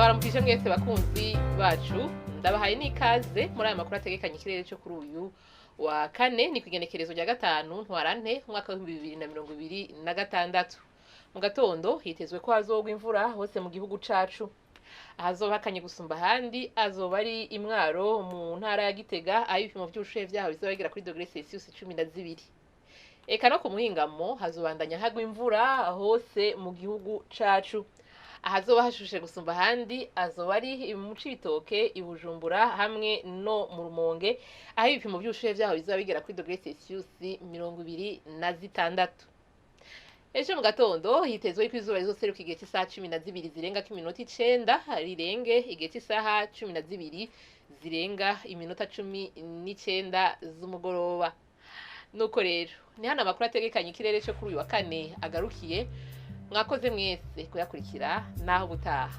Ndabaramukije mwese bakunzi bacu, ndabahaye n'ikaze muri aya makuru ategekanye ikirere cyo kuri uyu wa kane. Ni ku igenekerezo rya 5 Ntwarante umwaka w'2026. Mu gatondo hitezwe ko hazogwa imvura hose mu gihugu cacu. Ahazoba hakanye gusumba ahandi azoba ari Imwaro mu ntara ya Gitega, aho ibipimo vy'ubushuhe vyaho bizoba bigera kuri dogere Celsius 12. Eka no ku muhingamo hazobandanya hagwa imvura hose mu gihugu cacu. Ahazoba hashushe gusumba ahandi azoba ari mu Cibitoke, i Bujumbura hamwe no mu Rumonge, aho ibipimo vy'ubushuhe vyaho bizoba bigera kuri dogere Celsius 26. Ejo mu gatondo hitezwe ko izuba rizoseruka igihe cy'isaha 12 zirenga k'iminota 9, rirenge igihe cy'isaha 12 zirenga iminota 19 z'umugoroba. Nuko rero ni hano amakuru ategekanye ikirere cyo kuri uyu wa kane agarukiye. Mwakoze mwese kuyakurikira, naho ubutaha.